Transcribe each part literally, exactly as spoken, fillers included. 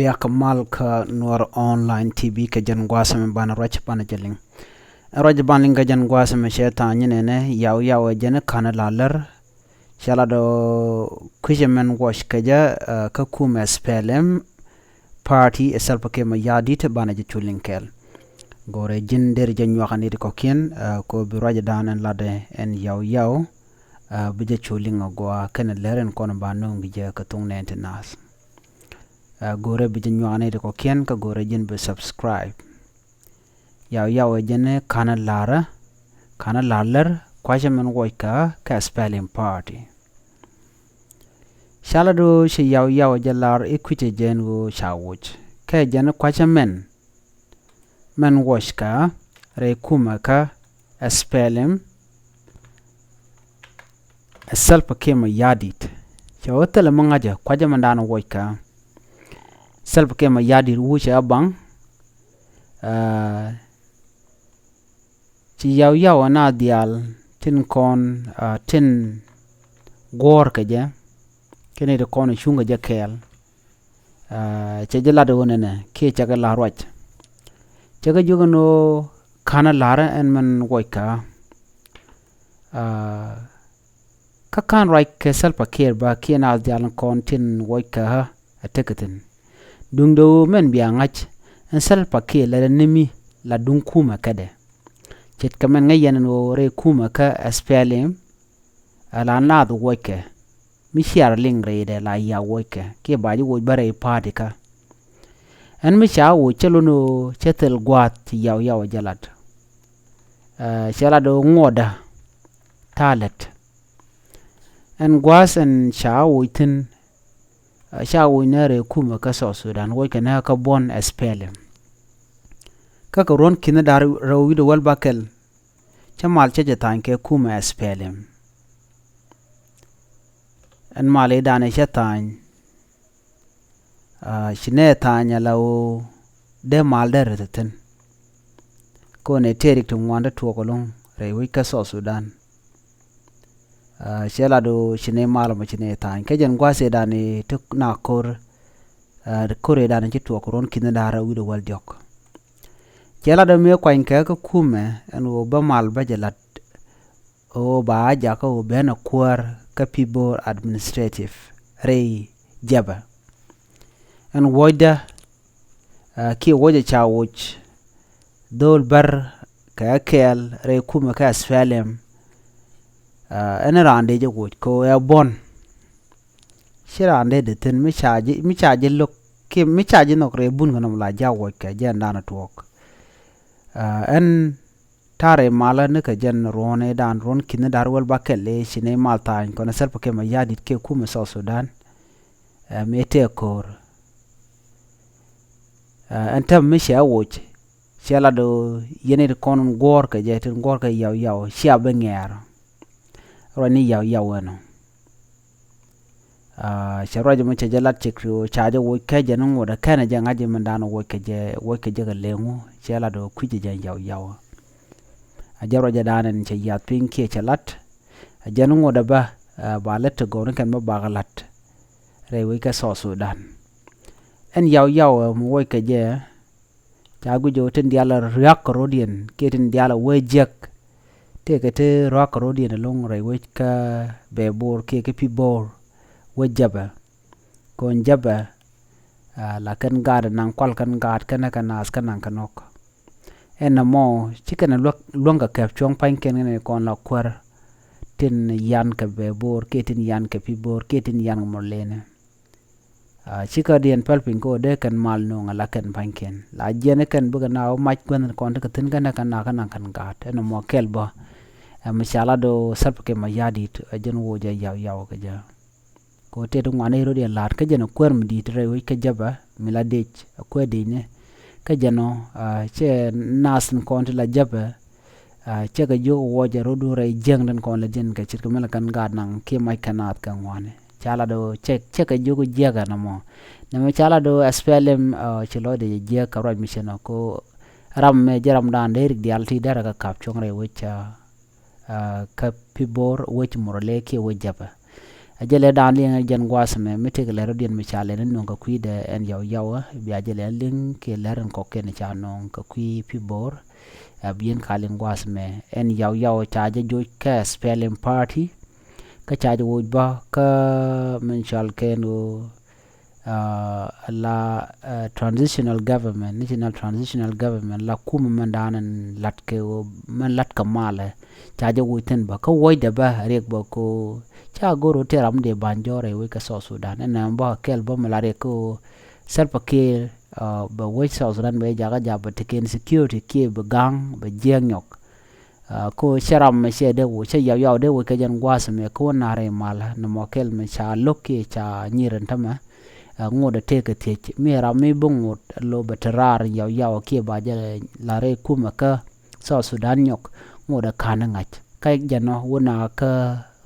Yak mal kä Nuɔr Online T V kɛ jɛn gua̱a̱th ɛmɛ banɛ ruac banɛ jɛ liŋ. Ɛn ruac banɛ liŋ kɛ jɛn gua̱a̱th ɛmɛ cɛ tha̱a̱ŋ nyi nɛnɛ Yaw Yaw ɛ jɛn ɛ ka̱n ɛ la lär. Cɛ la dɔ̱ kui̱cɛ mɛn wuɔc kɛ jɛ, ɛ, kä kumɛ S P L M party ɛ Salva Kiir Mayardit banɛ jɛ cu liŋ kɛɛl. Go̱rɛ ji̱n der jɛ nyuak ni ti kɔ̱kiɛn, ɛ, kɛ ɣöö bi ruac dan ɛn latdɛ ɛn Yaw Yaw, ɛ, bi jɛ cu liŋ a gɔaa kɛnɛ lär ɛn kɔn ba nööŋ kɛ jɛ kɛ thuŋ nɛɛn ti naath. Ɛ, go̱rɛ bi jɛ nyuak ni ti kɔ̱kiɛn kä go̱rɛ ji̱n bi subscribe. Yaw Yaw ɛ jɛn ɛ ka̱n ɛ la̱rä, ka̱n ɛ la̱r lär kuacä mɛn wuɔc kä kɛ S P L M party. Ca la do̱ ci Yaw Yaw ɛ jɛ la̱r i̱ kui̱cɛ jɛn ɣöö ca woc kɛ jɛn kuacä mɛn, mɛn wuɔc kä rɛy kumɛ kä S P L M, ɛ Salva Kiir Mayardit. Cɛ wä thilɛ mi ŋa̱cä kuacä mɛn da̱a̱n wuɔc kä Salva Kiir Mayardit wucɛ a baŋ. Ɛ, ci Yaw Yaw ɛ na dhial tin kɔn, ɛ, tin guɔ̱ɔ̱r kɛ jɛ kɛn iti kɔn cuŋ kɛ jɛ kɛɛl. Ɛ, cɛ jɛ lat ɣöö nɛnɛ kiɛ cɛ kɛ la̱r ruac. Cɛ kɛ jiök ɛn ɣöö ka̱n ɛ la̱rä ɛn mɛn wuɔc kä. Ɛ, kä ka̱n ruac kɛ Salva Kiir bä kiɛ naath diaal kɔn tin wuɔc kä ɛ tekɛ thi̱n. Duundɛ ɣöö mɛn bia ŋa̱c ɛn Salva Kiir lɛ rɛ ni mi la duŋ kumɛ kädɛ. Ce̱tkɛ mɛn ŋäc yɛn ɛn ɣöö rɛy kumɛ kä S P L M, ɛ la naath wuɔckɛ mi ciar liŋ rɛydɛ la Yaw wuɔckɛ kiɛ ba ji̱ woc bä rɛy party kä. Ɛn mi ca woc cä lon ɣöö cä thil gua̱a̱th ci Yaw Yaw jɛ lat. Ɛ, cɛ lat ɣöö ŋuɔtdä ta̱a̱ lät. Ɛn gua̱a̱th ɛn ca woc thi̱n, ɛ, ca woc nɛ rɛy kumɛ kä South Sudan, wockɛ nɛ kä buɔ̱n S P L M. Kä kɛ ruɔ̱n ki̱n da̱r rɛw wi̱cdɛ wäl bäkɛl, cä mal cä jɛ tha̱a̱ny kɛ kumɛ S P L M. Ɛn mal i̱ danɛ cä tha̱a̱ny, ɛ, ci nɛ tha̱a̱ny ala ɣöö dee mal dee rɛth thi̱n. Kɔnɛ tëë rik ti ŋuan ti tuɔɔk ɛlɔ̱ŋ rɛy wec kä South Sudan. Ɛ, cɛ lat ɣöö ci nɛ mal mɔ ci nɛ tha̱a̱ny. Kä jɛn gua̱a̱th i̱ danɛ ti na ko̱r, ɛ, ko̱r i̱ danɛ ci tuɔɔk ruɔ̱n ki̱n da̱r rɛw wi̱cdɛ wäl diɔ̱k. Cɛ lat ɣöö mëë kuany kɛ kä kumɛ ɛn ɣöö bä mal bä jɛ lat ɣöö ba a jakä ɣöö ben a kuäär kä Pibor Administrative rɛy Jɛbɛ. Ɛn wuɔcdä, ɛ, kiɛ wuɔcɛ ca woc dhol bär kɛ kɛɛl rɛy kumɛ kä S P L M. Ɛ, ɛn raan dee jɛ woc kɛ ɣöö ɛ buɔ̱n. Ci raan dee dee thi̱n mi ca ji̱, mi ca ji̱ lo̱k kiɛ mi ca ji̱ nhɔk rɛy bun kɛ nɔm la ja̱ wuɔc kɛ jɛn da̱a̱n a tuɔɔk. Ɛ, ɛn ta̱rɛ malä ni kɛ jɛn ruɔ̱n i̱ da̱a̱n ruɔ̱n ki̱n da̱r wäl bäkɛl i̱ ci nɛ mal tha̱a̱ny kɔn ɛ Salva Kiir Mayardit kiɛ kumɛ South Sudan. Ɛ, mëë tëë ko̱r. Ɛ, ɛn täämɛ mi cɛ woc cɛ lat ɣöö yɛn i̱ ti kɔn in guɔ̱ɔ̱r kɛ jɛ tin guɔ̱ɔ̱r kɛ Yaw Yaw cia bi ŋɛɛr. Ruac ni Yaw Yaw ɛnɔ. Aa, cɛ ruac mɔ cɛ jɛ lat cɛ kri ɣöö ca jɛ woc kɛ jɛ ni ŋuɔ̱t ɛ kɛnɛ jɛ ŋa̱c jɛ mindan woc kɛ jɛ, woc kɛ jɛ kɛ leŋu cɛ lat ɣöö kui̱c jɛ jɛ Yaw Yaw. A jɛ ruac jɛ da̱a̱n ɛn cɛ yiath piny kiɛ cɛ lat. A jɛ ni ŋuɔ̱t ɛ bä, aa, ba lät ti gɔw ni kɛn bä bakɛ lat. Rɛy wec kɛ South Sudan. Ɛn Yaw Yaw ɛ mi woc kɛ jɛ, ca guic ɣöö tin diaal a ria̱k kɛ rɔ̱diɛn kiɛ tin diaal a wee jiäk. Tëëkɛ ti ria̱k kɛ rɔ̱diɛn ɛlɔ̱ŋ rɛy wec kä Bɛɛbor kiɛ kä Pibor wec Jɛbɛ. Kɔn Jɛbɛ, aa, la kɛn gaat naŋ kual kɛn gaat kɛnɛ kɛ naath kä naŋ kɛ nɔk. Ɛn ɛmɔ ci kɛn luäk, luäŋ kɛ kɛp cuɔ̱ŋ pa̱nykiɛn kɛnɛ kɔn la kuäär tin yan kɛ Bɛɛbor kiɛ tin yan kɛ Pibor kiɛ tin yan kɛ Murleni. Aa, cikɛ diɛn päl piny kä ɣöö dee kɛn mal nööŋ ala kɛn pa̱nykiɛn. La jiɛn i̱ kɛn bikɛ na ɣöö mac guänh kɔn ti kɛ thi̱n kɛn ɛ kɛn na kä naŋ kɛn gaat. Ɛn ɛmɔ kɛl bä. Ɛ mi ca lat ɣöö Salva Kiir Mayardit ɛ jɛn woc ɛ Yaw Yaw kɛ jɛ. Kɛ ɣöö tëë ti ŋuan i̱ rɔ̱diɛn la̱a̱t kä jɛn ɛ kuäär mi di̱i̱t rɛy wec kä Jɛbɛ mi la dec ɛ kuäär dicni. Kä jɛn ɔ, aa, cɛ naath in kɔn ti la Jɛbɛ, aa, cɛ kɛ jiök wuɔcɛ rɔ̱du rɛy jiäŋ tin kɔn lɛ ji̱n kɛ ce̱tkɛ mi la kɛn gaat naŋ kiɛ mac kɛ naath kɛ ŋuani. Ca lat ɣöö cɛ, cɛ kɛ jiök jiäk ɛn ɛmɔ. Nɛmɛ ca lat ɣöö S P L M, aa, ci lɔcdɛ jɛ jiäk kɛ ruac mi cin ɔ ko ram mɛ jɛ ramdan dee rik diaal ti derɛ kɛ kap cuɔ̱ŋ rɛy wec, aa, aa, kä Pibor wec Murle kiɛ wec Jɛbɛ. A jɛ lɛ dan liŋ jɛn gua̱a̱th mɛ mi tëk lɛr rɔ̱diɛn mi ca lɛn in nuɔ̱ŋ kɛ kui̱dɛ ɛn Yau Yau. Bia jɛ lɛ liŋ kiɛ lɛr in kɔ̱kiɛn ca nuɔ̱ŋ kɛ kui̱ Pibor. A biɛn ka liŋ gua̱a̱th mɛ ɛn Yau Yau ca jɛ joc kɛ SPLM party. Kä ca jɛ woc bä kä min cɔal kɛn ɣöö la transitional government, national transitional government, la kumɛ mɛn da̱a̱n lat kɛ mɛn lat kɛ malɛ. Ca jɛ wuc thi̱n bä kä wuɔcdɛ bä riɛk bä ko ca go̱r ɣöö tëë ram dee ba̱ny jɔ̱ɔ̱r rɛy wec kɛ South Sudan. Ɛn nɛmɛ bä kɛl bä mi la riɛk ko Salva Kiir bɛ wec South Sudan bɛ jakä jap bɛ tekɛ insecurity kiɛ bɛ ga̱ŋ bɛ jiɛk nyɔk. Ko cɛ ram mɛ cɛ dee wuc, cɛ Yau Yau dee wuc kɛ jɛn gua̱a̱th mɛ kä wä na̱rɛ mal nɛ mɔ kɛl mɛ ca lo̱k kiɛ ca nyir ɛn tämɛ. Ŋot ɛ tëëkɛ thiec mi ram mi bi ŋot lo bɛ te raar Yau Yau kiɛ ba jɛ la rɛy kumɛ kä South Sudan nyɔk. Ŋot ɛ ka̱n ŋa̱c kä jɛn ɔ wä na kä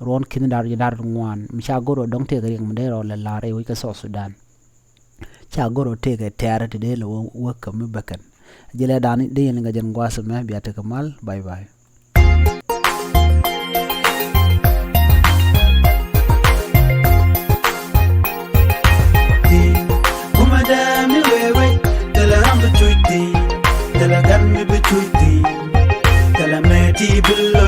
ruɔ̱n ki̱n da̱r ji̱ da̱r ŋuan mi ca go̱r ɔ dɔ̱ŋ tëëkɛ riɛk mi dee rɔ lɛ la rɛy wec kä South Sudan. Ca go̱r ɔ tëëkɛ tɛ̈rɛ ti dee lɛ wä wä kä mi bäkɛn. Jɛ lɛ da̱a̱n dee yɛn liŋ kɛ jɛn gua̱a̱th mɛ bia tekɛ mal. Bye bye. Kumɛ dee mi wee wee thilɛ ram bi cuc thi̱n, thilɛ gan mi bi cuc thi̱n, thilɛ mɛ ti bi lɔ